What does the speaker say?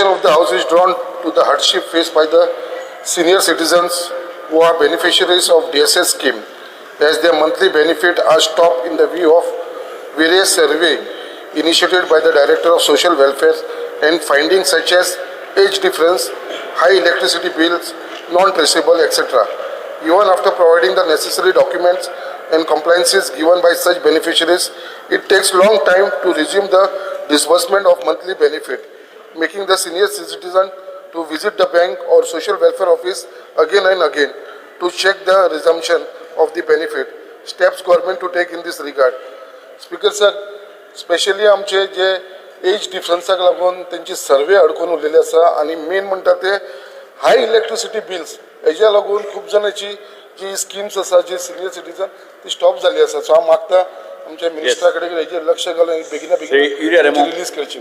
Of the House is drawn to the hardship faced by the senior citizens who are beneficiaries of DSS scheme, as their monthly benefit are stopped in the view of various survey initiated by the Director of Social Welfare and findings such as age difference, high electricity bills, non-traceable, etc. Even after providing the necessary documents and compliances given by such beneficiaries, it takes long time to resume the disbursement of monthly benefit, making the senior citizen to visit the bank or social welfare office again and again to check the resumption of the benefit. Steps government to take in this regard. Speaker sir, specially आमचे जे as डिफरन्साक लागून तेंची survey अडकून उरलेली आसा आनी main म्हणटा ते हाय electricity bills हेज्या लागून खूब जाणांची जी स्किम्स आसा, जी सिनियर सिटीजन, ती स्टॉप जाल्ली आसा. सो हांव मागता आमच्या मिनिस्टरा कडेन हेजेर लक्ष घालून बेगिना श्री युरी बेगीन आलेमांव. रिलीज करची.